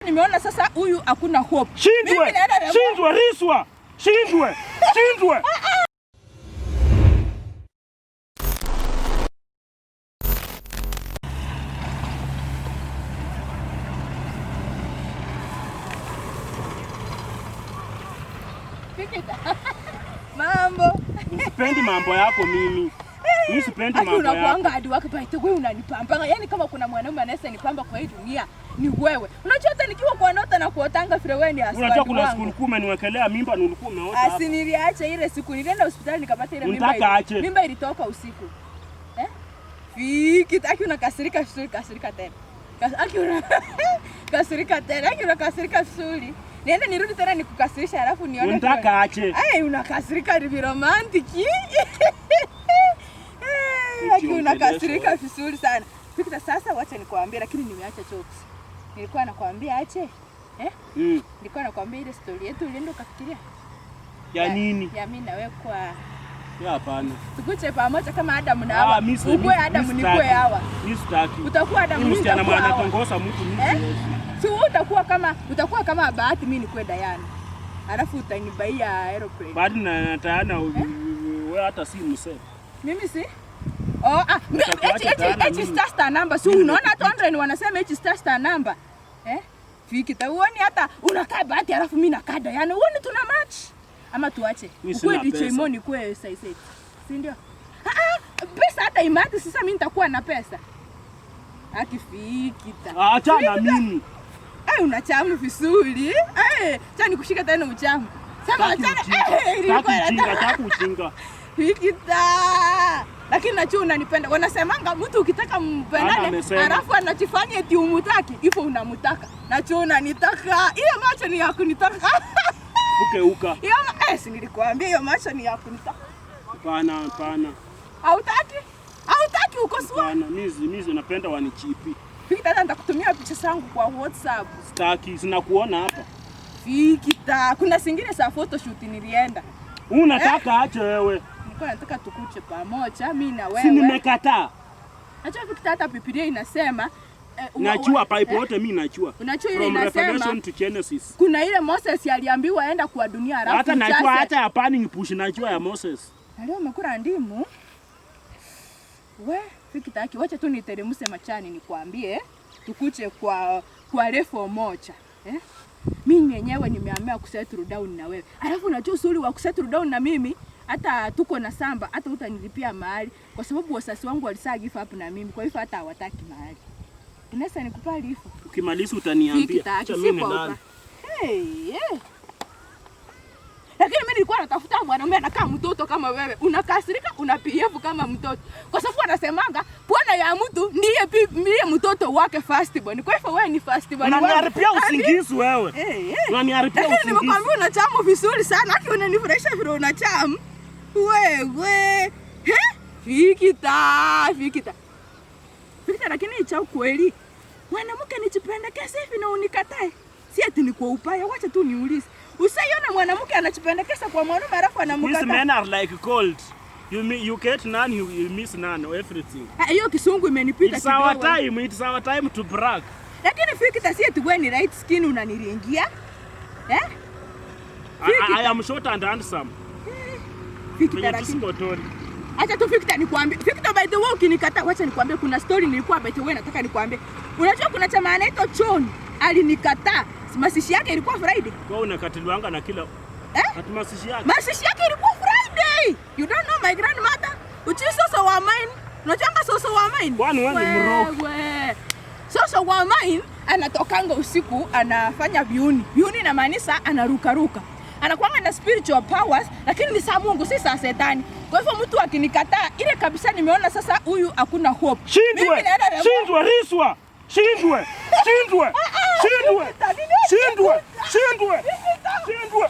nimeona sasa huyu hakuna hope. Shindwe. Mimi naenda na Shindwe riswa. Shindwe. Shindwe. Fikita. Mambo. Sipendi mambo yako mimi. Mimi sipendi Aki mambo yako. unakuanga hadi wake by the way unanipambanga. Yaani kama kuna mwanaume anaweza nipamba kwa hii dunia ni wewe. Unajua hata nikiwa kwa nota na kuotanga vile wewe ni Unajua husband kuna siku wangu. ulikuwa umeniwekelea mimba na ulikuwa umeota hapa. Asi niliacha ile siku nilienda hospitali nikapata ile mimba. Unataka aje? Mimba ilitoka usiku. Eh? Fikita, aki unakasirika vizuri, kasirika tena. Aki una kasirika tena, aki unakasirika vizuri. Niende nirudi tena nikukasirisha alafu nione. Unataka aje? Ay, unakasirika ni romantic. Aki unakasirika vizuri sana. Fikita, sasa wacha nikwambie, lakini nimeacha jokes. Nilikuwa nakwambia ache. Eh? Nilikuwa nakwambia ile story yetu ulienda ukafikiria. Ya nini? Ya mimi na wewe kwa Ya hapana. tukuche pamoja kama Adamu na Ah, Hawa. mimi Ukuwe Adamu nikuwe Hawa. Mimi sitaki. Utakuwa Adamu Mimi mimi msichana nitakuwa mwana Hawa. anatongoza mtu mimi Eh? siwezi. Si wewe utakuwa kama Bahati mimi nikuwe Diana. Alafu utanibaia aeroplane. Bahati na Diana wewe hata si msee. Mimi si? Oh, ah, Nitakuacha Diana each mimi. star star number. Si Mimi unaona hata 100 wanasema each star star number. Eh? Fikita uone hata unakaa Bahati alafu mimi nakaa Diana. Uone tuna match. Ama tuache. Mimi Ukuwe sina DJ pesa. Mo nikuwe size 8. Si ndio? Ah, ah, pesa hata imati sasa mimi nitakuwa na pesa. Akifikita. Ah, Acha na mimi. Ai, unachamu vizuri. Ai, acha nikushika tena uchamu. Sema Sitaki achana. ujinga. Eh, nilikuwa Sitaki ujinga, nataka. sitaki ujinga. Fikita. Lakini najua unanipenda. Wanasemanga mtu ukitaka Ana mpendane amesema. alafu anajifanya eti umutaki, hivyo unamutaka. Najua unanitaka. Ile macho ni ya kunitaka. Ukeuka. Hiyo si nilikuambia hiyo macho ni ya kunitaka. Hapana, hapana. Hautaki? Hautaki uko sawa? Hapana, mimi napenda wanichipi. Fikita, hata nitakutumia picha zangu kwa WhatsApp. Sitaki, sina kuona hapa. Fikita, kuna zingine za photoshoot nilienda. Unataka aje wewe? Nilikuwa nataka tukuche pamoja mimi na wewe. Si nimekataa. Najua Fikita, hata Biblia inasema Najua Bible yote mimi najua. Unajua ile From inasema Revelation to Genesis. kuna ile Moses aliambiwa enda kwa dunia alafu Hata najua ujaze. hata ya burning bush najua ya Moses. Na leo umekula ndimu. We, Fikita, aki wacha tu niteremuse machani nikwambie tukuche kwa level moja. Eh? Mimi mwenyewe nimeamua kusettle down na wewe. Alafu unajua uzuri wa kusettle down na mimi hata tuko na samba hata utanilipia mahali kwa sababu wazazi wangu walisaa give up na mimi, kwa hivyo hata hawataki mahali. Unaweza nikupali hivyo? Ukimaliza utaniambia. Fikita, Acha si mimi kwa nilale. Hey, yeah. Lakini mimi nilikuwa natafuta mwanaume anakaa mtoto kama wewe. Unakasirika, una behave kama mtoto. Kwa sababu anasemanga bwana ya mtu ndiye mtoto wake first born. Kwa hivyo wewe ni first born. Unaniharibia usingizi wewe. Hey, hey. Unaniharibia Lakini usingizi. nimekwambia unachamu vizuri sana. Aki unanifurahisha vile unachamu. Wewe. He? Fikita, Fikita. Fikita, lakini cha ukweli. Mwanamke nijipendekeze hivi na unikatae. Si ati ni kwa upaya, wacha tu niulize. Usaiona mwanamke anajipendekeza kwa mwanaume alafu These anamkataa. men are like gold. You get none, you miss none, everything. Ah, hiyo kisungu imenipita It's our kidogo. time, it's our time to brag. Lakini Fikita, si ati wewe ni light skin unaniringia. Eh? I am short and handsome. Fikita, Mwenye lakini tusikotoni. acha tu Fikita nikwambie. Fikita, by the way ukinikataa, wacha nikwambie kuna story nilikuwa by the way nataka nikwambie. Unajua kuna chama anaitwa John alinikataa. Mazishi yake ilikuwa Friday. Kwa unakatiliwanga na kila Eh? ati mazishi yake. Mazishi yake ilikuwa Friday. You don't know my grandmother? Uchi soso wa mine. Unajua soso wa mine? Kwani wewe ni mrogi? Wewe. Soso wa mine anatokanga usiku anafanya viuni. Viuni inamaanisha anarukaruka. Anakuanga na spiritual powers lakini ni saa Mungu si saa shetani. Kwa hivyo mtu akinikataa ile kabisa nimeona sasa huyu hakuna hope. Shindwe! Mimi naenda na Shindwe riswa! Shindwe! Shindwe! Shindwe! Shindwe! Shindwe! Shindwe!